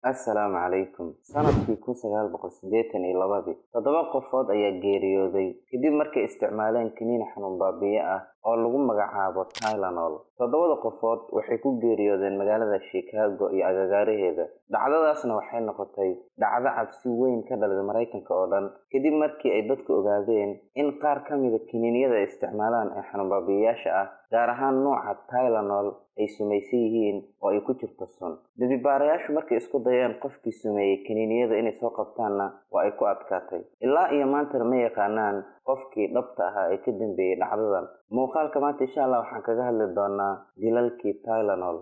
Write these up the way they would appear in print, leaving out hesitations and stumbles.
Assalaamu calaykum. Sanadkii 1982-dii, toddoba qofood ayaa geeriyooday kadib markay isticmaaleen kiniin xanuun baabi'iye ah oo lagu magacaabo Tylenol. Toddobada qofood waxay ku geeriyoodeen magaalada Chicago iyo agagaaraheeda. Dhacdadaasna waxay noqotay dhacdo cabsi weyn ka dhalisay Maraykanka oo dhan kadib markii ay dadku ogaadeen in qaar ka mid ah kiniiniyada ay isticmaalaan ee xanuun baabi'iyeyaasha ah, gaar ahaan nooca Tylenol, ay sumaysan yihiin oo ay ku jirto sun. Dembi-baarayaashu markay isku dayeen qofkii sumeeyey kiniiniyada inay soo qabtaanna waa ay ku adkaatay. Ilaa iyo maantana ma yaqaanaan qofkii dhabta ahaa ee ka dambeeyey dhacdadan. Muuqaalka maanta insha Allah waxaan kaga hadli doonaa dilalkii Tylenol.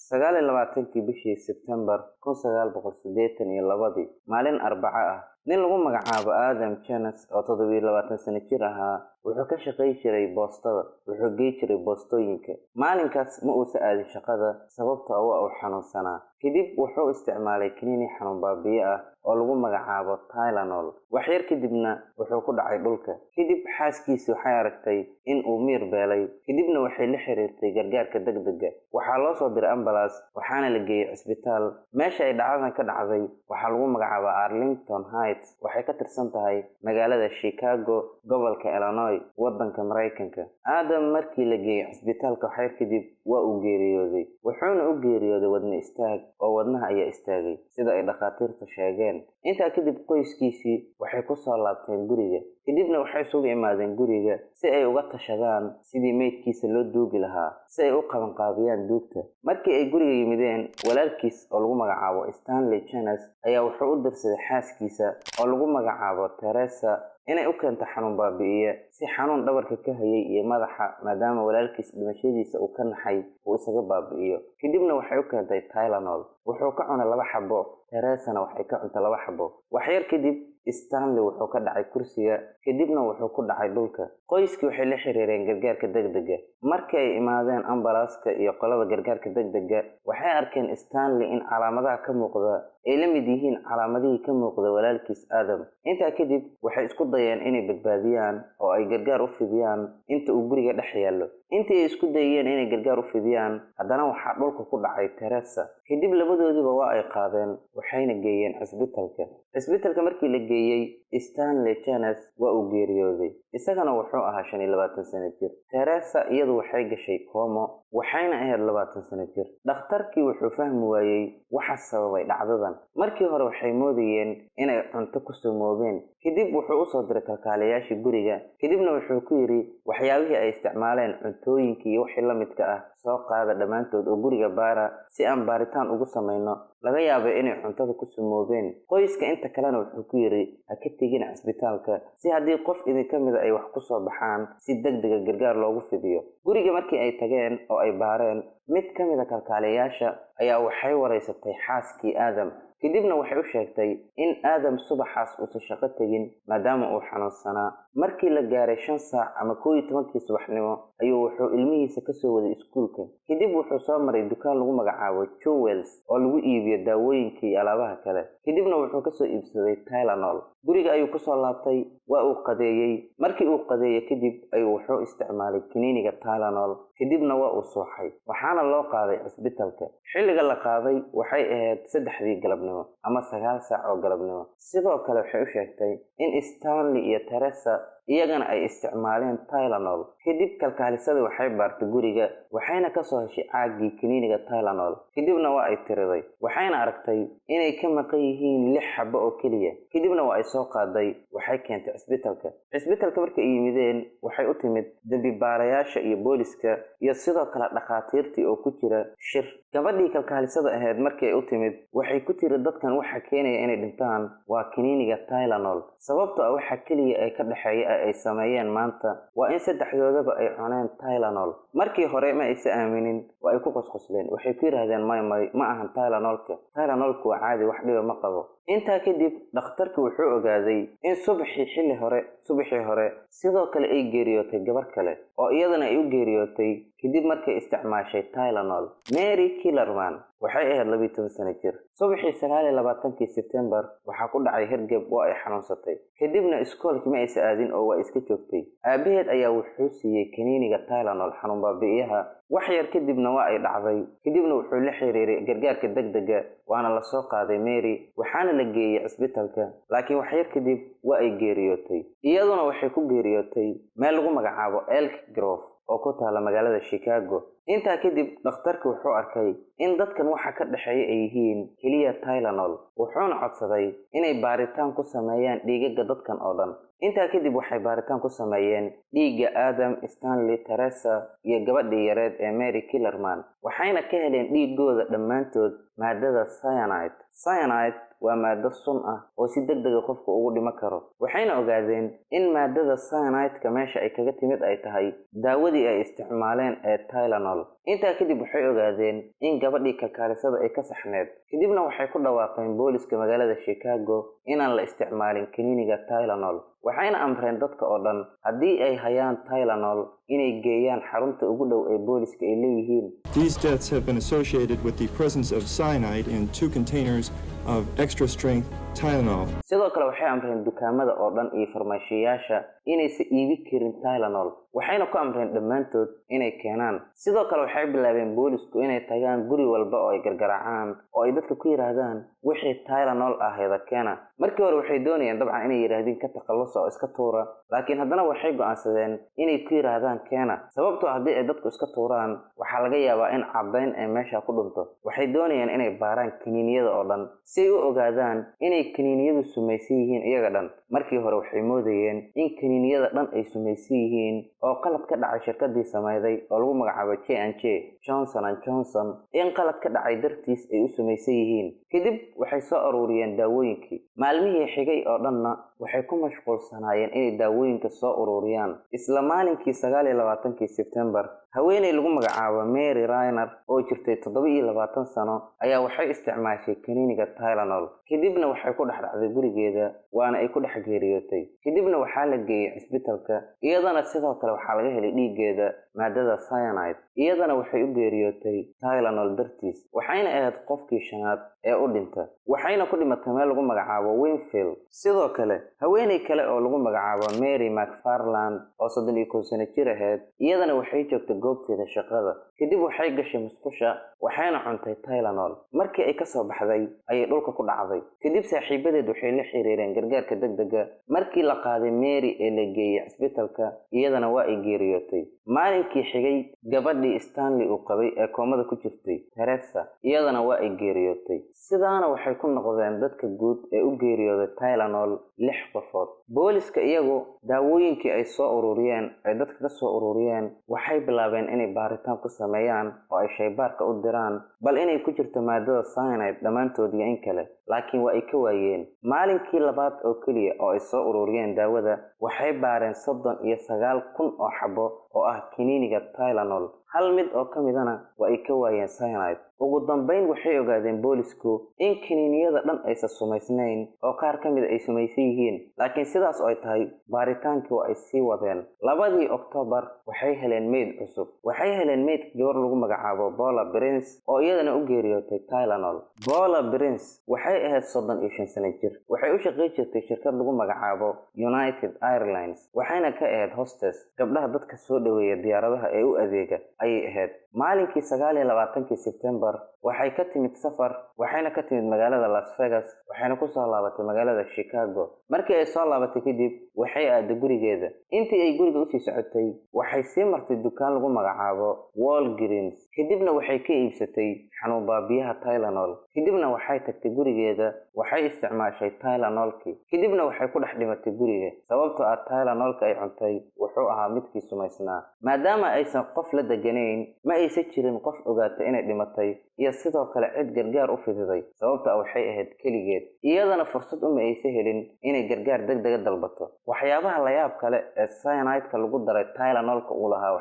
29-kii bishii Sebtembar 1982-dii, maalin Arbaco ah, nin lagu magacaabo Adam Janus oo 27 sano jir ahaa wuxuu ka shaqayn jiray boostada, wuxuu gey jiray boostooyinka. Maalinkaas ma uusan aadin shaqada sababtoo ah waa uu xanuunsanaa. Kadib wuxuu isticmaalay kiniini xanuun baabi'iye ah oo lagu magacaabo Tylenol. Wax yar kadibna wuxuu ku dhacay dhulka. Kadib xaaskiisii waxay aragtay in uu miir beelay, kadibna waxay la xiriirtay gargaarka degdega. Waxaa loo soo diray ambalaas, waxaana la geeyey cisbitaal. Meesha ay dhacdadan ka dhacday waxaa lagu magacaabaa Arlington Heights, waxay ka tirsan tahay magaalada Chicago, gobolka Illinois, waddanka Maraykanka. Adam markii la geeyey cisbitaalka wax yar kadib waa uu geeriyooday, wuxuuna u geeriyooday wadne istaag oo wadnaha ayaa istaagay sida ay dhakhaatiirtu sheegeen. Intaa kadib qoyskiisii waxay ku soo laabteen guriga, kadibna waxay isugu imaadeen guriga si ay uga tashadaan sidii meydkiisa loo duugi lahaa, si ay u qabanqaabiyaan duugta. Markii ay guriga yimideen, walaalkiis oo lagu magacaabo Stanley Janus ayaa wuxuu u dirsaday xaaskiisa oo lagu magacaabo Teresa inay u keento xanuun baabi'iye si xanuun dhabarka ka hayay iyo madaxa, maadaama walaalkiis dhimashadiisa uu ka naxay, uu isaga baabi'iyo. Kadibna waxay u keentay Tylenol. Wuxuu ka cunay laba xabo, Teresana waxay ka cuntay laba xabo. Wax yar kadib Stanley wuxuu ka dhacay kursiga, kadibna wuxuu ku dhacay dhulka. Qoyskii waxay la xiriireen gargaarka degdega. Markii ay imaadeen ambalaaska iyo qolada gargaarka degdega, waxay arkeen Stanley in calaamadaha ka muuqda ay la mid yihiin calaamadihii ka muuqda walaalkiis Adam. Intaa kadib waxay isku dayeen inay badbaadiyaan oo ay gargaar u fidiyaan inta uu guriga dhex yaallo. Intii ay isku dayeen inay gargaar u fidiyaan, haddana waxaa dhulka ku dhacay Teresa. Kadib labadoodiiba waa ay qaadeen, waxayna geeyeen cisbitalka. Cisbitalka markii la geeyey, Stanley Janus waa uu geeriyooday, isagana wuxuu ahaa 25 sano jir. Teresa iyadu waxay gashay koomo, waxayna ahayd 20 sano jir. Dhakhtarkii wuxuu fahmi waayey waxa sababay dhacdadan. Markii hore waxay moodayeen inay cunto ku sumoobeen. Kadib wuxuu usoo diray kalkaaliyayaashii guriga, kadibna wuxuu ku yidhi waxyaabihii ay isticmaaleen, cuntooyinkii iyo wixii la midka ah, soo qaada dhammaantood oo guriga baara si aan baaritaan ugu samayno, laga yaabay inay cuntada ku sumoobeen. Qoyska inta kalena wuxuu ku yidhi ha ka tegin cisbitaalka, si haddii qof idinka mida ay wax ku soo baxaan si degdega gargaar loogu fidiyo. Guriga markii ay tageen oo ay baareen, mid ka mid a kalkaaliyayaasha ayaa waxay waraysatay xaaskii Aadam, kadibna waxay u sheegtay in Aadam subaxaas uusan shaqo tegin maadaama uu xanuunsanaa. Markii la gaaray 5 saac ama 11-kii subaxnimo ayuu wuxuu ilmihiisa kasoo waday iskuulka. Kadib wuxuu soo maray dukaan lagu magacaabo Jewels oo lagu iibiyo daawooyinka iyo alaabaha kale, kadibna wuxuu kasoo iibsaday Tylenol. Guriga ayuu kusoo laabtay, waa uu qadeeyey. Markii uu qadeeyey kadib ayuu wuxuu isticmaalay kiniiniga Tylenol, kadibna waa uu suuxay, waxaana loo qaaday cisbitalka. Xilliga la qaaday waxay ahayd 3-dii galabnimo ama 9 saac oo galabnimo. Sidoo kale waxay u sheegtay in Stanley iyo Teresa iyagana ay isticmaaleen Tylenol. Kadib kalkaalisadii waxay baartay guriga, waxayna kasoo heshay caaggii kiniiniga Tylenol, kadibna waa ay tiriday, waxayna aragtay inay ka maqan yihiin 6 xabo oo keliya. Kadibna waa ay soo qaaday, waxay keentay cisbitalka. Cisbitalka markay ay yimideen, waxay u timid dembi baarayaasha iyo booliska iyo sidoo kale dhakhaatiirtii oo ku jira shir. Gabadhii kalkaalisada ahayd markii ay u timid waxay ku tiri dadkan waxa keenaya inay dhintaan waa kiniiniga Tylenol, sababtoo ah waxa keliya ee ka dhexeeya ee ay sameeyeen maanta waa in saddexdoodaba ay cuneen Tylenol. Markii hore ma aysa aaminin, waa ay ku qosqosleen, waxay ku yidhaahdeen may may, ma ahan Tylenolka, Tylenolku waa caadi, wax dhiba ma qabo. Intaa kadib dhakhtarkii wuxuu ogaaday in subaxii xilli hore, subaxii hore sidoo kale ay geeriyootay gabar kale oo iyadana ay u geeriyootay kadib markay isticmaashay Tylenol. Mary Killerman waxay ahayd 12 sano jir. Subaxii 29-kii Sebtembar waxaa ku dhacay hergeb oo ay xanuunsatay. Kadibna iskoolkii ma aysa aadin oo waa iska joogtay. Aabaheed ayaa wuxuu siiyey kaniiniga Tylenol, xanuun baabi'iyaha. Wax yar kadibna waa ay dhacday. Kadibna wuxuu la xiriiray gargaarka degdega, waana la soo qaaday Mary, waxaana la geeyey cisbitalka, laakiin wax yar kadib waa ay geeriyootay. Iyaduna waxay ku geeriyootay meel lagu magacaabo Elk Grove oo ku taala magaalada Chicago. Intaa kadib dhakhtarku wuxuu arkay in dadkan waxa ka dhexeeya ay yihiin keliya Tylenol, wuxuuna codsaday inay baaritaan ku sameeyaan dhiigagga dadkan oo dhan. Intaa kadib waxay baaritaan ku sameeyeen dhiigga Adam, Stanley, Teresa iyo gabadhii yareed ee Mary Killerman, waxayna ka heleen dhiiggooda dhammaantood maadada cyanide. Cyanide waa maado sun ah oo si degdega qofku ugu dhimo karo. Waxayna ogaadeen in maadada cyanide-ka meesha ay kaga timid ay tahay daawadii ay isticmaaleen ee Tylenol. Intaa kadib waxay ogaadeen in gabadhii kalkaalisada ay ka saxneed. Kadibna waxay ku dhawaaqeen booliska magaalada Chicago inaan la isticmaalin kaniiniga Tylenol. Waxayna amreen dadka oo dhan haddii ay hayaan Tylenol inay geeyaan xarunta ugu dhow ee booliska ay leeyihiin. These deaths have been associated with the presence of cyanide in two containers of extra strength Tylenol. Sidoo kale waxay amreen dukaamada oo dhan iyo farmashiyaasha inaysan iibi karin Tylenol, waxayna ku amreen dhammaantood inay keenaan. Sidoo kale waxay bilaabeen boolisku inay tagaan guri walba oo ay gargaraacaan oo ay dadka ku yidhaahdaan wixii Tylenol ahayda keena. Markii hore waxay doonayeen dabcan inay yidhaahdeen ka takhallusa oo iska tuura, laakiin haddana waxay go'aansadeen inay ku yidhaahdaan keena, sababtoo haddii ay dadku iska tuuraan waxaa laga yaabaa in caddayn ay meesha ku dhunto. Waxay doonayeen inay baaraan kaniiniyada oo dhan si ay u ogaadaan inay kaniiniyadu sumaysan yihiin iyaga dhan. Markii hore waxay moodayeen in kaniiniyada dhan ay sumaysan yihiin oo qalad ka dhacay shirkadii sameyday oo lagu magacaabo J&J, Johnson and Johnson, in qalad ka dhacay dartiis ay u sumaysan yihiin. Kadib waxay soo ururiyeen daawooyinkii. Maalmihii xigay oo dhanna waxay ku mashquulsanaayeen inay daawooyinka soo ururiyaan. Isla maalinkii 29-kii Sebtembar, haweeney lagu magacaabo Mary Rainer oo jirtay 27 sano ayaa waxay isticmaashay kaniiniga Tylenol. Kadibna waxay ku dhex dhacday gurigeeda, waana ay ku dhex geeriyootay. Kadibna waxaa la geeyey cisbitalka, iyadana sidoo kale waxaa laga helay dhiiggeeda maadada cyanide. Iyadana waxay u geeriyootay Tylenol dartiis, waxayna ahayd qofkii shanaad ee u dhinta, waxayna ku dhimatay meel lagu magacaabo Winfield. Sidoo kale haweeney kale oo lagu magacaabo Mary McFarland oo 31 sano jir ahayd, iyadana waxay joogtay goobteeda shaqada. Kadib waxay gashay musqusha, waxayna cuntay Tylenol. Markii ay kasoo baxday ayay dhulka ku dhacday. Kadib saaxiibadeed waxay la xiriireen gargaarka degdega. Markii la qaaday Mary ee la geeyey cisbitalka, iyadana waa ay geeriyootay. Maalinkii xigay gabadhii Stanley uu qabay ee koomada ku jirtay, Teresa, iyadana waa ay geeriyootay. Sidaana waxay ku noqdeen dadka guud ee u geeriyooday Tylenol 6 qofood. Booliska iyagu daawooyinkii ay soo ururiyeen, ay dadka ka soo ururiyeen, waxay bilaabeen inay baaritaan ku sameeyaan oo ay shaybaarka u diraan bal inay ku jirto maadada cyanide dhammaantood iyo in kale, laakiin waa ay ka waayeen. Maalinkii labaad oo keliya oo ay soo ururiyeen daawada, waxay baareen 39,000 oo xabo oo ah kiniiniga Tylenol. Hal mid oo ka midana waa ay ka waayeen cyanide. Ugu dambayn waxay ogaadeen boolisku in kiniiniyada dhan aysan sumaysnayn oo qaar ka mid ay sumaysan yihiin, laakiin sidaas oo ay tahay baaritaankii waa ay sii wadeen. 2-dii Oktoobar waxay heleen meyd cusub. Waxay heleen meydka gabar lagu magacaabo Paula Prince oo iyadana u geeriyootay Tylenol. Paula Prince waxay ahayd 35 sano jir. Waxay u shaqayn jirtay shirkad lagu magacaabo United Airlines, waxayna ka ahayd hostess, gabdhaha dadka soo dhaweeya diyaaradaha ee u adeega ayay ahayd. Maalinkii 29-kii Sebtembar waxay ka timid safar, waxayna ka timid magaalada Las Vegas, waxayna ku soo laabatay magaalada Chicago. Markii ay soo laabatay kadib waxay aaday gurigeeda. Intii ay guriga usii socotay waxay sii martay dukaan lagu magacaabo Walgreens. Kadibna waxay ka iibsatay xanuun baabiyaha Tylenol. Kadibna waxay tagtay gurigeeda, waxay isticmaashay Tylenolkii. Kadibna waxay ku dhex dhimatay guriga, sababtoo ah Tylenolka ay cuntay wuxuu ahaa midkii sumaysnaa. Maadaama aysan qof la deganayn, ma aysan jirin qof ogaatay inay dhimatay iyo sidoo kale cid gargaar u fididay, sababta waxay ahayd keligeed. Iyadana fursad uma aysan helin inay gargaar degdega dalbato. Waxyaabaha la yaab kale ee cyanide-ka lagu daray Tylenolka uu lahaa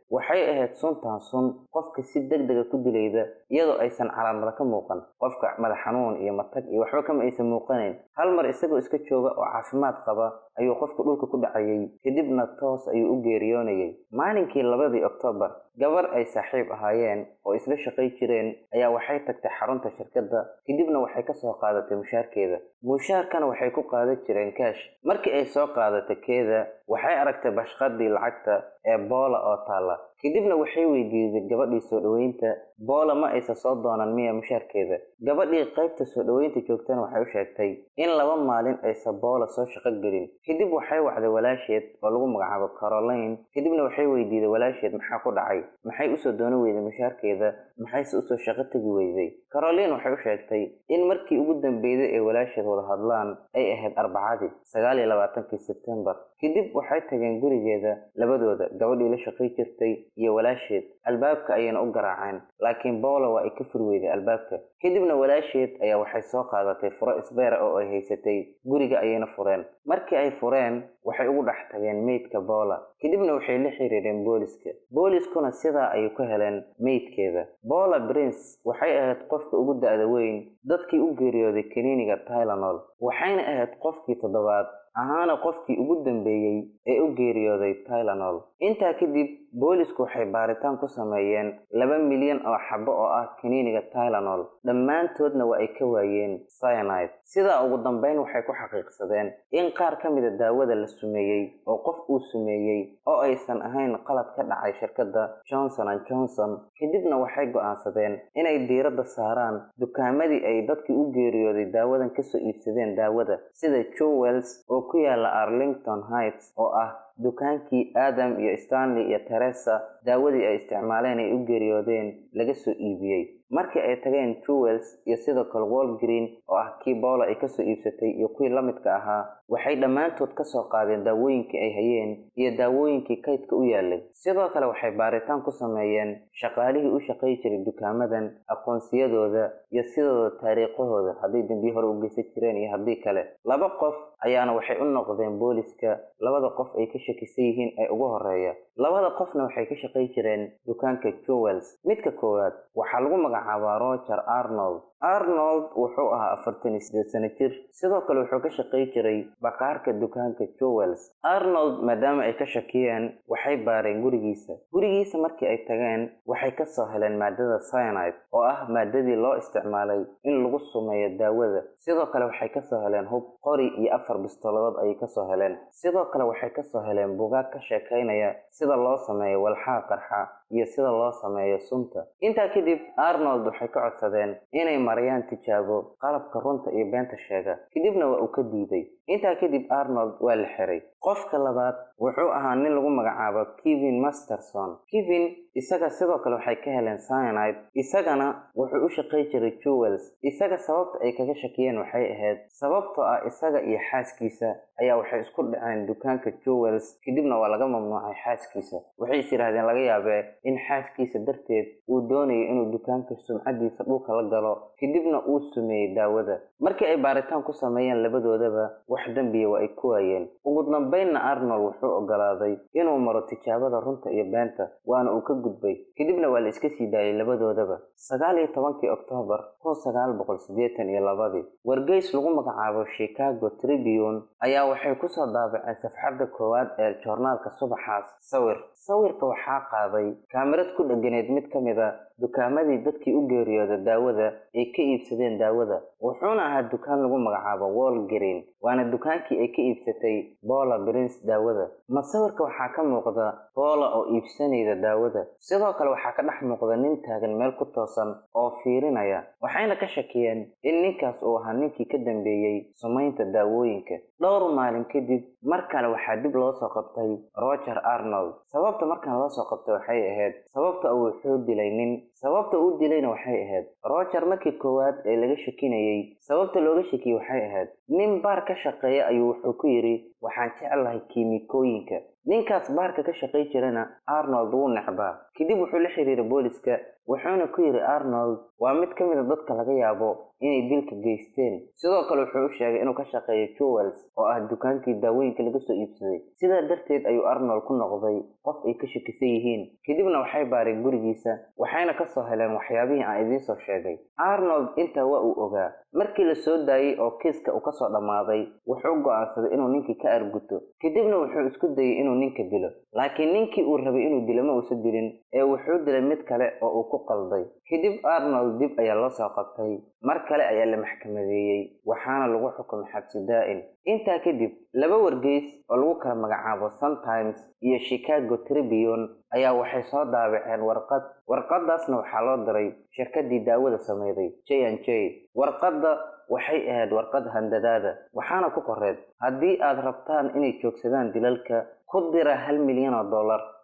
waxay ahayd suntan sun qofka si degdega ku dilayda iyadoo aysan calaamado ka muuqan. Qofka madax xanuun iyo matag iyo waxba kama aysan muuqanayn. Hal mar isagoo iska jooga oo caafimaad qaba ayuu qofka dhulka ku dhacayay, kadibna toos ayuu u geeriyoonayay. Maalinkii 2dii Oktoobar, gabar ay saaxiib ahaayeen oo isla shaqay jireen ayaa waxay tagtay xarunta shirkadda, kadibna waxay ka soo qaadatay mushaarkeeda. Mushaarkana waxay ku qaadan jireen kaash. Markii ay soo qaadatay keeda, waxay aragtay bashqadii lacagta ee Boola oo taalla. Kadibna waxay weydiisay gabadhii soo dhoweynta, Boola ma aysan soo doonan miya mushaarkeeda? Gabadhii qaybta soo dhoweynta joogtana waxay u sheegtay in 2 maalin aysan Boola soo shaqo gelin. Kadib waxay wacday walaasheed oo lagu magacaabo Caroline, kadibna waxay weydiiday walaasheed maxaa ku dhacay, maxay usoo doonan weyday mushaarkeeda, maxayse usoo shaqo tegi weyday. Caroline waxay u sheegtay in markii ugu dambeysay ee walaasheed wada hadlaan ay ahayd Arbacadii 29kii Sebtembar. Kadib waxay tageen gurigeeda labadooda, gabadhii la shaqay jirtay iyo walaasheed. Albaabka ayayna u garaaceen, laakiin Boola waa ay ka furi weyday albaabka. Kadibna walaasheed ayaa waxay soo qaadatay furo isbeera oo ay haysatay, guriga ayayna fureen. Markii ay fureen, waxay ugu dhex tageen meydka Boola. Kadibna waxay la xiriireen booliska. Booliskuna sidaa ayay ku heleen meydkeeda. Boola Prince waxay ahayd qofka ugu da'da weyn dadkii u geeriyooday kaniiniga Tylenol, waxayna ahayd qofkii 7aad ahaana qofkii ugu dambeeyey ee u geeriyooday Tylenol. Intaa kadib boolisku waxay baaritaan ku sameeyeen 2 milyan oo xabo oo ah kaniiniga Tylenol, dhammaantoodna waa ay ka waayeen cyanide. Sidaa ugu dambeyn waxay ku xaqiiqsadeen in qaar ka mid a daawada la sumeeyey oo qof uu sumeeyey oo aysan ahayn qalad ka dhacay shirkadda Johnson and Johnson. Kadibna waxay go'aansadeen inay diiradda saaraan dukaamadii ay dadkii u geeriyooday daawadan kasoo iibsadeen daawada, sida Jewels oo ku yaala Arlington Heights oo ah dukaankii Adam iyo Stanley iyo Teresa daawadii ay isticmaaleen ay u geeriyoodeen laga soo iibiyey. Markii ay tageen Jewels iyo sidoo kale Walgreen oo ah kii Boola ay kasoo iibsatay iyo kuwii la midka ahaa, waxay dhammaantood ka soo qaadeen daawooyinkii ay hayeen iyo daawooyinkii kaydka u yaalay. Sidoo kale waxay baaritaan ku sameeyeen shaqaalihii u shaqay jiray dukaamadan, aqoonsiyadooda iyo sidooda taariikhahooda, hadday dambiye hore u geysan jireen iyo haddii kale. 2 qof ayaana waxay u noqdeen booliska labada qof ay ka shakisan yihiin ee ugu horeeya. Labada qofna waxay ka shaqay jireen dukaanka Jewels. Midka koowaad waxaa lagu magacaabaa Roger Arnold. Arnold wuxuu ahaa 48 sano jir, sidoo kale wuxuu ka shaqay jiray baqaarka dukaanka Jewels. Arnold maadaama ay ka shakiyeen, waxay baareen gurigiisa. Gurigiisa markii ay tageen, waxay ka soo heleen maadada cyanide oo ah maadadii loo isticmaalay in lagu sumeeyo daawada. Sidoo kale waxay ka soo heleen hub, qori iyo 4 bistooladood ayay ka soo heleen. Sidoo kale waxay ka soo heleen buugaag ka sheekaynaya sida loo sameeyo walxaha qarxa iyo sida loo sameeyo sunta. Intaa kadib Arnold waxay ka codsadeen inay marayaan tijaabo qalabka runta iyo beenta sheega, kadibna waa uu ka diiday. Intaa kadib Arnold waa la xiray. Qofka labaad wuxuu ahaa nin lagu magacaabo Kevin Masterson. Kevin isaga sidoo kale waxay ka heleen cyanide, isagana wuxuu u shaqay jiray Jewels. Isaga sababta ay kaga shakiyeen waxay ahayd sababtoo ah isaga iyo xaaskiisa ayaa waxay isku dhaceen dukaanka Jewels, kadibna waa laga mamnuucay xaaskiisa. Waxay is yiraahdeen laga yaabee in xaaskiisa darteed uu doonayo inuu dukaanka sumcadiisa dhulka la galo, kadibna uu sumeeyey daawada. Markii ay baaritaan ku sameeyeen labadoodaba, wax dambiya waa ay ku waayeen. Ugu dambeynna Arnold wuxuu ogolaaday inuu maro tijaabada runta iyo beenta, waana uu ka gudbay. Kadibna waa la iska sii daayay labadoodaba. 19kii Oktoobar 1982, wargeys lagu magacaabo Chicago Tribune ayaa waxay ku soo daabaceen safxadda koowaad ee joornaalka subaxaas sawir. Sawirka waxaa qaaday kaamirad ku dhegganeed mid ka mid a dukaamadii dadkii u geeriyooda daawada ay ka iibsadeen daawada. Wuxuuna ahaa dukaan lagu magacaabo Walgreen, waana dukaankii ay ka iibsatay Boola Prince daawada. Masawirka waxaa ka muuqda Boola oo iibsanayda daawada. Sidoo kale waxaa ka dhex muuqda nin taagan meel ku toosan oo fiirinaya, waxayna ka shakiyeen in ninkaas uu ahaa ninkii ka dambeeyey sumaynta daawooyinka. Dhowr maalin kadib mar kale waxaa dib loo soo qabtay Roger Arnold. Sababta markaan loo soo qabtay waxay ahayd sababta uu wuxuu dilay nin. Sababta uu dilayna waxay ahayd Roger markii koowaad ee laga shakinayay, sababta looga shakiyay waxay ahayd nin baar ka shaqeeya ayuu wuxuu ku yiri waxaan jeclahay kiimikooyinka. Ninkaas baarka ka shaqay jirana Arnold wuu necbaa. Kadib wuxuu la xiriiray booliska, wuxuuna ku yiri Arnold waa mid ka mid a dadka laga yaabo inay dilka geysteen. Sidoo kale wuxuu u sheegay inuu ka shaqeeyo Jewels oo ah dukaankii daawooyinka laga soo iibsaday. Sidaa darteed ayuu Arnold ku noqday qof ay ka shakisan yihiin. Kadibna waxay baareen gurigiisa, waxayna ka soo heleen waxyaabihii aan idiin soo sheegay. Arnold intaa waa uu ogaa. Markii la soo daayay oo kiiska uu ka soo dhammaaday, wuxuu go'aansaday inuu ninkii ka arguto. Kadibna wuxuu isku dayay inuu ninka dilo, laakiin ninkii uu rabay inuu dilo ma uusan dilin ee wuxuu dilay mid kale oo uu ku qalday. Kadib Arnold dib ayaa loo soo qabtay, mar kale ayaa la maxkamadeeyey, waxaana lagu xukumay xabsi daa'im. Intaa kadib laba wargeys oo lagu kala magacaabo Sun-Times iyo Chicago Tribune ayaa waxay soo daabaceen warqad. Warqadaasna waxaa loo diray shirkaddii daawada sameyday J&J. Warqadda waxay ahayd warqad handadaada, waxaana ku qoreed: haddii aad rabtaan inay joogsadaan dilalka, ku dira $1 milyan.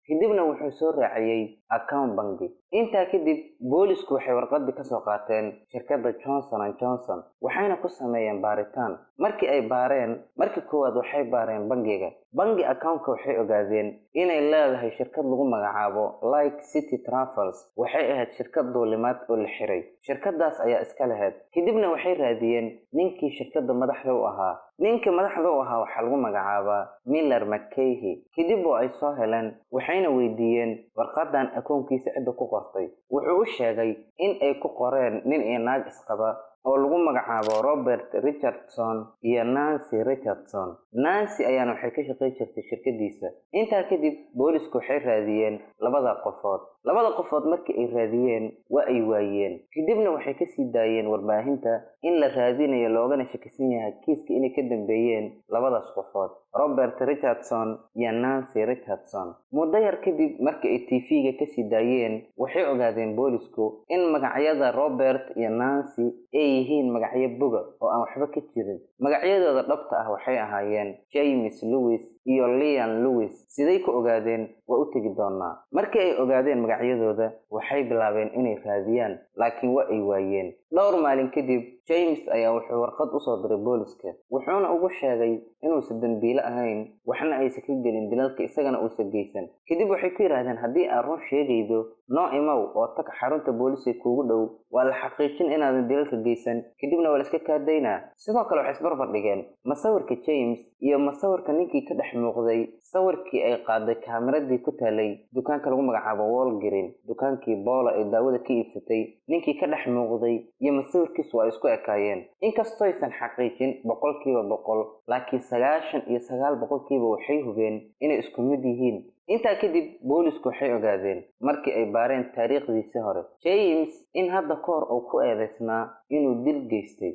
Kadibna wuxuu soo raaciyey account bangi. Intaa kadib boolisku waxay warqadii ka soo qaateen shirkadda Johnson and Johnson, waxayna ku sameeyeen baaritaan. Markii ay baareen, markii koowaad waxay baareen bangiga. Bangi accountka waxay ogaadeen inay leedahay shirkad lagu magacaabo Like City Travels. Waxay ahayd shirkad duulimaad oo la xiray, shirkadaas ayaa iska lahayd. Kadibna waxay raadiyeen ninkii shirkadda madaxda u ahaa. Ninka madaxda u ahaa waxaa lagu magacaabaa Miller McCahey. Kadib oo ay soo heleen, waxayna weydiiyeen warqadan akoonkiisa cidda ku qortay. Wuxuu u sheegay in ay ku qoreen nin iyo naag isqaba oo lagu magacaabo Robert Richardson iyo Nancy Richardson. Nancy ayaana waxay ka shaqayn jirtay shirkadiisa. Intaa kadib boolisku waxay raadiyeen labada qofood. Labada qofood markii ay raadiyeen waa ay waayeen. Kadibna waxay kasii daayeen warbaahinta in la raadinayo loogana shakisan yahay kiiska inay ka dambeeyeen labadaas qofood, Robert Richardson iyo Nancy Richardson. Muddo yar kadib markii ay TV-ga kasii daayeen, waxay ogaadeen boolisku in magacyada Robert iyo Nancy ay yihiin magacyo boga oo aan waxba ka jirin. Magacyadooda dhabta ah waxay ahaayeen James Lewis iyo Leon Lewis. Siday ku ogaadeen waa u tegi doonaa. Markii ay ogaadeen magacyadooda, waxay bilaabeen inay raadiyaan, laakiin waa ay waayeen. Dhowr maalin kadib James ayaa wuxuu warqad usoo diray booliska, wuxuuna ugu sheegay inuusan dembiile ahayn, waxna aysan ka gelin dilalka, isagana uusan geysan. Kadib waxay ku yidhaahdeen, haddii aad run sheegaydo, noo imow oo tag xarunta booliska kuugu dhow, waa la xaqiijin inaadan dilalka geysan, kadibna waa la iska kaadaynaa. Sidoo kale waxay isbarbar dhigeen masawirka James iyo masawirka ninkii ka dhex muuqday sawirkii ay qaaday kaamiradii ku taalay dukaanka lagu magacaabo Walgreen, dukaankii Boola ee daawada ka iibsatay. Ninkii ka dhex muuqday iyo masawirkiisu waa isku ekaayeen. Inkastoysan xaqiijin 100%, laakiin 99% waxay hubeen inay isku mid yihiin. Intaa kadib boolisku waxay ogaadeen markii ay baareen taariikhdiisii hore James in hadda ka hor uu ku eedeysnaa inuu dil geystay.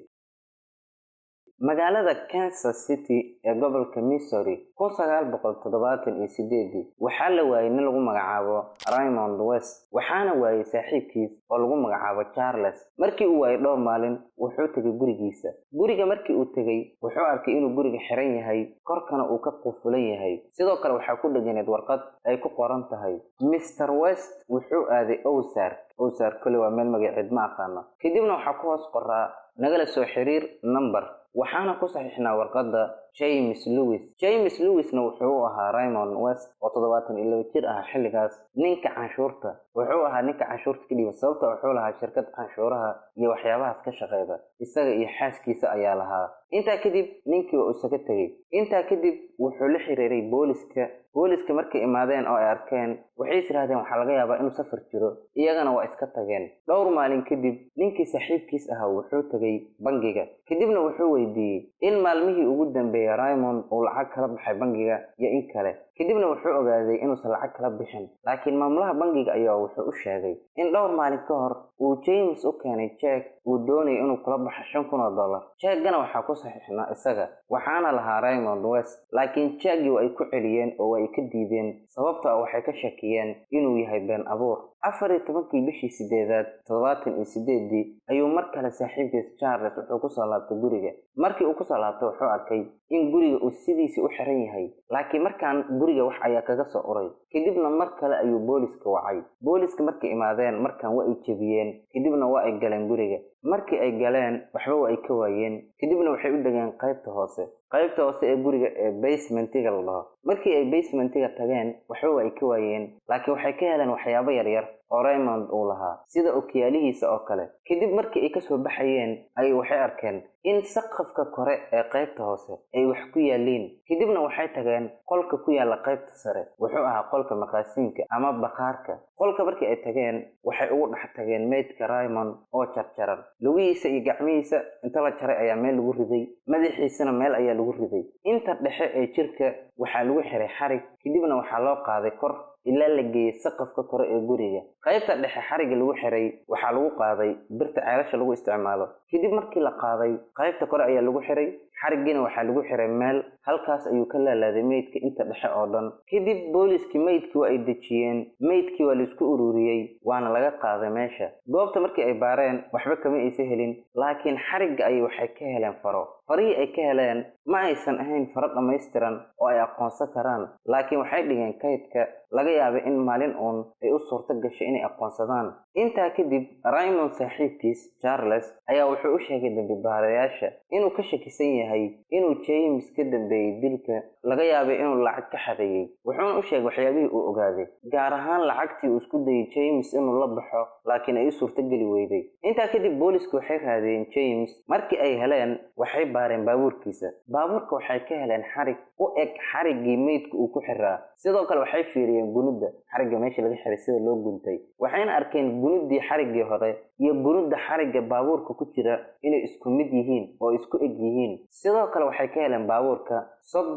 Magaalada Kansas City ee gobolka Missouri 1978-dii waxaa la waayay nin lagu magacaabo Raymond West, waxaana waayay saaxiibkiis oo lagu magacaabo Charles. Markii uu waayay dhowr maalin, wuxuu tegay gurigiisa. Guriga markii uu tegey, wuxuu arkay inuu guriga xiran yahay, korkana uu ka qufulan yahay. Sidoo kale waxaa ku dheganeed warqad ay ku qoran tahay: Mr West wuxuu aaday Owsark. Owsark kole waa meel magaceed ma aqaano. Kadibna waxaa ku hoos qoraa: nagala soo xiriir number. Waxaana ku saxiixnaa warqadda James Lewis. James Lewisna wuxuu u ahaa Raymond West oo 72 jir ah xilligaas ninka canshuurta. Wuxuu ahaa ninka canshuurta ka dhiiba, sababta wuxuu lahaa shirkad canshuuraha iyo waxyaabahaas ka shaqeyda. Isaga iyo xaaskiisa ayaa lahaa. Intaa kadib ninkii waa isaga tegey. Intaa kadib wuxuu la xiriiray booliska. Booliska markay imaadeen oo ay arkeen, waxay is yidhahdeen waxaa laga yaabaa inuu safar jiro, iyagana waa iska tageen. Dhowr maalin kadib ninkii saaxiibkiis ahaa wuxuu tegey bangiga. Kadibna wuxuu weydiiyey in maalmihii ugu dambeeyey Raymond uu lacag kala baxay bangiga iyo in kale. Kadibna wuxuu ogaaday inuusan lacag kala bixin, laakiin maamulaha bangiga ayaa wuxuu u sheegay in dhowr maalin ka hor uu James u keenay jeeg uu doonayo inuu kula baxo $5,000. Jeegana waxaa ku saxiixnaa isaga, waxaana lahaa Raymond West, laakiin jeegii waa ay ku celiyeen oo waa ay ka diideen, sababta ah waxay ka shakiyeen inuu yahay been abuur. 14-kii bishii sideedaad 78-dii ayuu mar kale saaxiibkiis Charles wuxuu kusoo laabtay guriga. Markii uu kusoo laabtay, wuxuu arkay in guriga uu sidiisii u xiran yahay, laakiin markaan guriga wax ayaa kaga soo uray. Kadibna mar kale ayuu booliska wacay. Booliska markay imaadeen, markaan waa ay jebiyeen, kadibna waa ay galeen guriga. Markii ay galeen, waxba waa ay ka waayeen. Kadibna waxay u degeen qaybta hoose, qaybta hoose ee guriga ee basementiga la dhaho. Markii ay basementiga tageen, waxba waa ay ka waayeen, laakiin waxay ka heleen waxyaabo yaryar oo Raymond uu lahaa, sida okiyaalihiisa oo kale. Kadib markii ay kasoo baxayeen ayay waxay arkeen in saqafka kore ee qaybta hoose ay wax ku yaaliin. Kadibna waxay tageen qolka ku yaala qaybta sare. Wuxuu ahaa qolka maqaasiinka ama bakhaarka. Qolka markii ay tageen, waxay ugu dhex tageen meydka Raymond oo jarjaran. Lugihiisa iyo gacmihiisa inta la jaray ayaa meel lagu riday, madaxiisana meel ayaa lagu riday. Inta dhexe ee jirka waxaa lagu xiray xarig, kadibna waxaa loo qaaday kor ilaa la geeyey saqafka kore ee guriga. Qaybta dhexe xarigga lagu xiray waxaa lagu qaaday birta ceelasha lagu isticmaalo. Kadib markii la qaaday, qaybta kore ayaa lagu xiray xariggiina, waxaa lagu xiray meel. Halkaas ayuu ka laalaaday meydka inta dhexe oo dhan. Kadib booliskii meydkii waa ay dejiyeen, meydkii waa laisku ururiyey, waana laga qaaday meesha. Goobta markii ay baareen, waxba kama aysa helin, laakiin xarigga ayay waxay ka heleen faro. Farihii ay ka heleen ma aysan ahayn faro dhammaystiran oo ay aqoonsan karaan, laakiin waxay dhigeen kaydka, laga yaabay in maalin uun ay u suurto gashay inay aqoonsadaan. Intaa kadib Raymond saaxiibkiis Charles ayaa wuxuu u sheegay dambi baarayaasha inuu ka shakisan yahay inuu James ka dambeeyey dilka, laga yaabay inuu lacag ka xadayey. Wuxuuna u sheegay waxyaabihii uu ogaaday, gaar ahaan lacagtii uu isku dayey James inuu la baxo, laakiin ay u suurtogeli weyday. Intaa kadib boolisku waxay raadiyeen James. Markii ay heleen, waxay baareen baabuurkiisa. Baabuurka waxay ka heleen xarig u eg xariggii meydka uu ku xiraa. Sidoo kale waxay fiiriyeen gunudda xarigga, meesha laga xiray sida loo guntay. Waxayna arkeen gunuddii xariggii hore iyo gunudda xarigga baabuurka ku jira inay isku mid yihiin oo isku eg yihiin. Sidoo kale waxay ka heleen baabuurka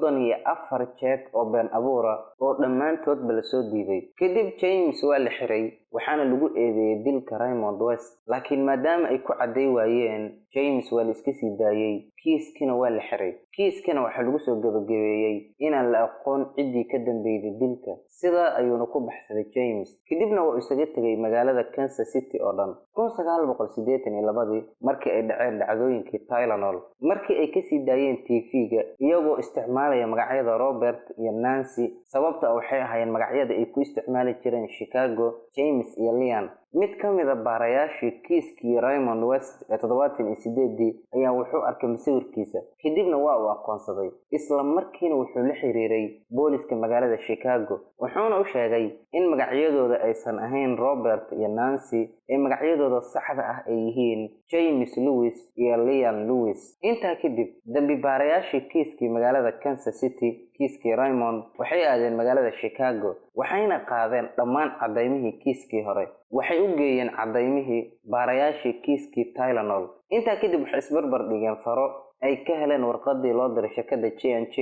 34 jeeg oo been abuura oo dhammaantoodba lasoo diiday. Kadib James waa la xiray, waxaana lagu eedeeyey dilka Raymond West, laakiin maadaama ay ku cadday waayeen, James waa la iska sii daayey, kiiskina waa la xiray. Kiiskana waxaa lagu soo gebagabeeyey inaan la aqoon ciddii ka dambeeyday dilka. Sidaa ayuuna ku baxsaday James, kadibna waa isaga tegay magaalada Kansas City oo dhan. 1982-dii markii ay dhaceen dhacdooyinkii Tylenol, markii ay kasii daayeen TV-ga iyagoo isticmaalaya magacyada Robert iyo Nancy, sababta waxay ahaayeen magacyada ay ku isticmaali jireen Chicago, James iyo Leon. Mid ka mida baarayaashii kiiskii Raymond West ee 78-dii ayaa wuxuu arkay masawirkiisa, kadibna waa uu aqoonsaday. Isla markiina wuxuu la xiriiray booliska magaalada Chicago, wuxuuna u sheegay in magacyadooda aysan ahayn Robert iyo Nancy, ee magacyadooda saxda ah ay yihiin James Lewis iyo Leon Lewis. Intaa kadib dambi baarayaashii kiiskii magaalada Kansas City, kiiskii Raymond, waxay aadeen magaalada Chicago, waxayna qaadeen dhammaan cadaymihii kiiskii hore. Waxay u geeyeen cadaymihii baarayaashii kiiskii Tylenol. Intaa kadib waxay isbarbar dhigeen faro ay ka heleen warqadii loo diray shirkadda J&J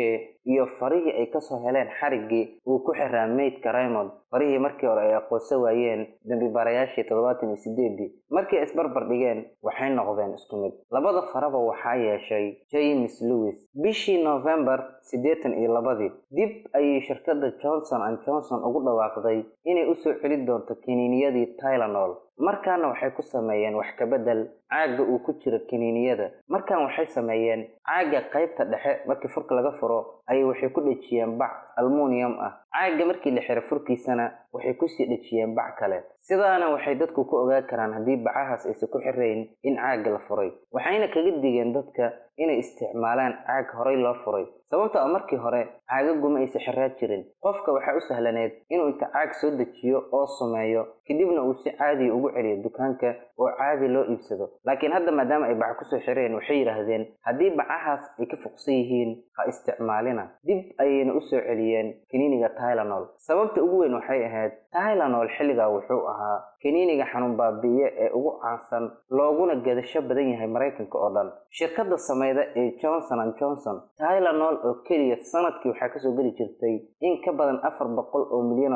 iyo farihii ay kasoo heleen xariggii uu ku xiraa meydka Raymond, farihii markii hore ay aqoonsan waayeen dambi baarayaashii 78-dii. Markii ay isbarbar dhigeen, waxay noqdeen isku mid. Labada faraba waxaa yeeshay James Lewis. Bishii November 82-dii dib ayay shirkadda Johnson and Johnson ugu dhawaaqday inay usoo celi doonto kiniiniyadii Tylenol. Markaana waxay ku sameeyeen wax ka bedel caagga uu ku jiro kiniiniyada. Markan waxay sameeyeen caagga qaybta dhexe markii furka laga furo ayay waxay ku dhejiyeen bac almunium ah. Caagga markii la xiro furkiisana waxay kusii dhejiyeen bac kale. Sidaana waxay dadku ku ogaan karaan haddii bacahaas aysan ku xirayn in caagga la furay. Waxayna kaga digeen dadka inay isticmaalaan caag horay loo furay, sababta oo markii hore caagaguma aysa xiraa jirin. Qofka waxaa u sahlaneed inuu inta caag soo dejiyo oo sumeeyo, kadibna uu si caadiya ugu celiyo dukaanka oo caadi loo iibsado. Laakiin hadda maadaama ay bac kusoo xireen, waxay yidhaahdeen haddii bacahaas ay ka fuqsan yihiin ha isticmaalina. Dib ayayna u soo celiyeen kiniiniga Tylenol. Sababta ugu weyn waxay ahayd Tylenol xilligaa wuxuu ahaa kiniiniga xanuun baabi'iye ee ugu caansan looguna gadasho badan yahay Maraykanka oo dhan. Shirkadda sameyda ee Johnson and Johnson, Tylenol oo keliya sanadkii waxaa kasoo geli jirtay in ka badan $400 milyan.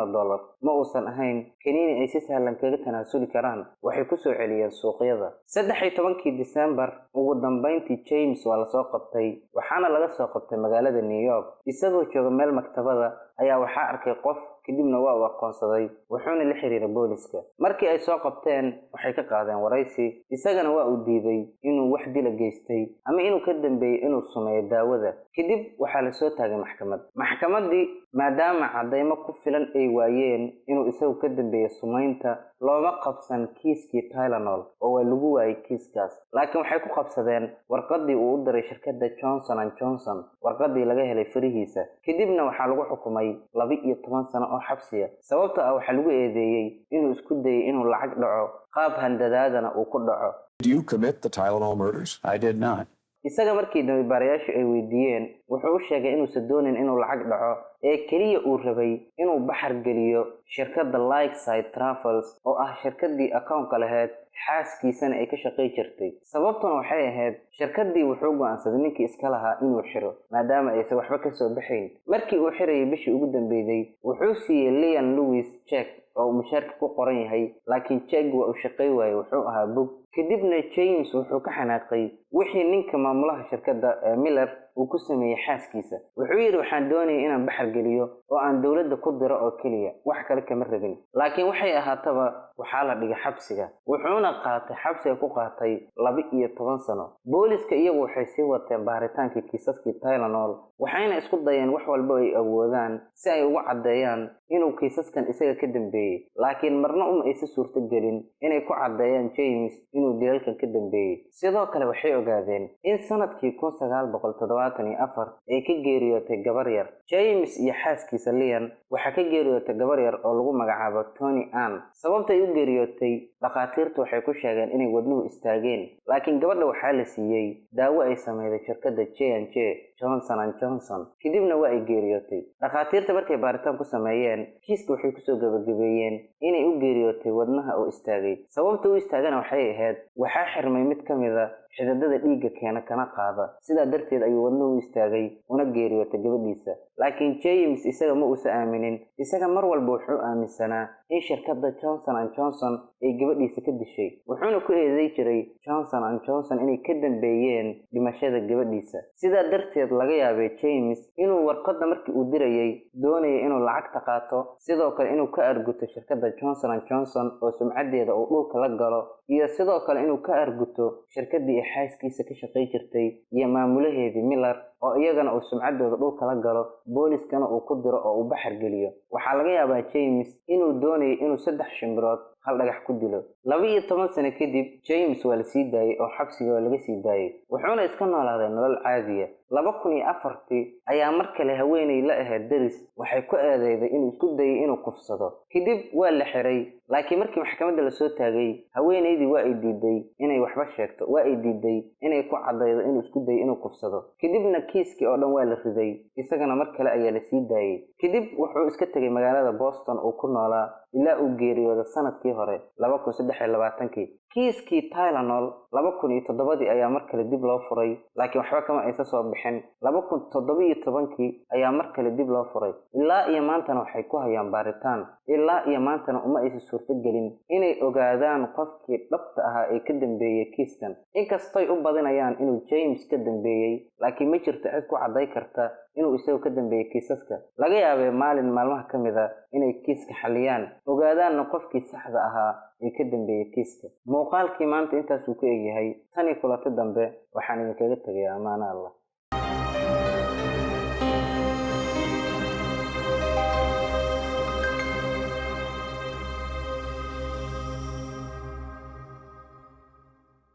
Ma uusan ahayn kiniini ay si sahlan kaga tanaasuli karaan. Waxay kusoo celiyeen suuqyada. 13-kii Disembar ugu dambeyntii James waa lasoo qabtay, waxaana laga soo qabtay magaalada New York. Isagoo jooga meel maktabada ayaa waxaa arkay qof, kadibna waa uu aqoonsaday, wuxuuna la xiriiray booliska. Markii ay soo qabteen, waxay ka qaadeen waraysi. Isagana waa uu diiday inuu wax dila geystay ama inuu ka dambeeyey inuu sumeeyo daawada. Kadib waxaa lasoo taagay maxkamad. Maxkamaddii Maadaama caddaymo ku filan ay waayeen inuu isagu ka dambeeyey sumaynta, looma qabsan kiiskii Tylenol oo waa lagu waayey kiiskaas. Laakiin waxay ku qabsadeen warqadii uu u diray shirkadda Johnson and Johnson, warqadii laga helay farihiisa. Kadibna waxaa lagu xukumay 12 sano oo xabsiya, sababta ah waxaa lagu eedeeyey inuu isku dayay inuu lacag dhaco, qaab handadaadana uu ku dhaco. Did you commit the Tylenol murders? I did not. Isaga markii dambibaarayaashu ay weydiiyeen, wuxuu u sheegay inuusan doonin inuu lacag dhaco ee keliya uu rabay inuu baxar geliyo shirkadda Lakeside Travels, oo ah shirkaddii akoonka lahayd, xaaskiisana ay ka shaqay jirtay. Sababtuna waxay ahayd shirkaddii wuxuu go'aansaday ninkii iska lahaa inuu xiro, maadaama aysan waxba ka soo baxayn. Markii uu xirayay bishii ugu dambeeyday, wuxuu siiyey Leon Lewis check oo uu mushaarka ku qoran yahay, laakiin check waa uu shaqay waayey, wuxuu ahaa bug. Kadibna James wuxuu ka xanaaqay wixii ninka maamulaha shirkadda ee Miller uu ku sameeyey xaaskiisa. Wuxuu yidhi, "Waxaan doonayay inaan baxar geliyo oo aan dowladda ku diro oo keliya, wax kale kama rabin." Laakiin waxay ahaataba, waxaa la dhigay xabsiga, wuxuuna qaatay xabsiga ku qaatay 12 sano. Booliska iyagu waxay sii wateen baaritaankii kiisaskii Tylenol, waxayna isku dayeen wax walba ay awoodaan si ay ugu caddeeyaan inuu kiisaskan isaga ka dambeeyey, laakiin marna uma aysa suurto gelin inay ku caddeeyaan James inuu dilalkan ka dambeeyey. Sidoo kale waxay ogaadeen in sanadkii 1974 ay ka geeriyootay gabar yar. James iyo xaaskiisa Leon waxaa ka geeriyootay gabar yar oo lagu magacaabo Tony Ann. Sababta ay u geeriyootay dhakhaatiirtu waxay ku sheegeen inay wadnuhu istaageen, laakiin gabadha waxaa la siiyey daawo ay sameyday shirkadda J and J, Johnson and Johnson, kadibna waa ay geeriyootay. Dhakhaatiirta markay baaritaan ku sameeyeen kiiska, waxay kusoo gabagabeeyeen inay u geeriyootay wadnaha oo istaagay. Sababta u istaagana waxay ahayd waxaa xirmay mid ka mida xididada dhiigga keena kana qaada, sidaa darteed ayuu wadnuhu u istaagay una geeriyootay gabadhiisa. Laakiin James isaga ma uusa aaminin. Isaga mar walba wuxuu aaminsanaa in shirkadda Johnson and Johnson ay gabadhiisa ka dishay, wuxuuna ku eeday jiray Johnson and Johnson inay ka dambeeyeen dhimashada gabadhiisa. Sidaa darteed laga yaabay James inuu warqadda markii uu dirayay doonayay inuu lacagta qaato, sidoo kale inuu ka arguto shirkadda Johnson and Johnson oo sumcaddeeda uu dhulka la galo, iyo sidoo kale inuu ka arguto shirkaddii ay xaaskiisa ka shaqay jirtay iyo maamulaheedii Miller, oo iyagana uu sumcaddooda dhulka la galo, booliskana uu ku diro oo uu baxar geliyo. Waxaa laga yaabaa James inuu doonayay inuu saddex shimbirood hal dhagax ku dilo. 12 sano kadib James waa la sii daayey oo xabsiga waa laga sii daayey, wuxuuna iska noolaaday nolol caadiya. 2004-tii ayaa mar kale haweenay la ahayd deris waxay ku eedeyday inuu isku dayay inuu kufsado. Kadib waa la xiray, laakiin markii maxkamadda lasoo taagay, haweenaydii waa ay diiday inay waxba sheegto, waa ay diiday inay ku caddaydo inuu isku dayay inuu kufsado. Kadibna kiiskii oo dhan waa la riday, isagana mar kale ayaa la sii daayey. Kadib wuxuu iska tegay magaalada Boston uu ku noolaa ilaa uu geeriyooda sanadkii hore, 2023-kii. Kiiskii Tylenol 2007-dii ayaa mar kale dib loo furay, laakiin waxba kama aysa soo bixin. 2017-kii ayaa mar kale dib loo furay, ilaa iyo maantana waxay ku hayaan baaritaan. Ilaa iyo maantana uma aysa suurto gelin inay ogaadaan qofkii dhabta ahaa ee ka dambeeyey kiiskan. Inkastoy u badinayaan inuu James ka dambeeyey, laakiin ma jirto cid ku cadday karta inuu isagu ka dambeeyey kiisaska. Laga yaabee maalin maalmaha ka mid a inay kiiska xalliyaan, ogaadaanna qofkii saxda ahaa ee ka dambeeyey kiiska. Muuqaalkii maanta intaasuu ku egyahay. Tanii kulanta dambe waxaan idinkaga tegayaa amaano Allah.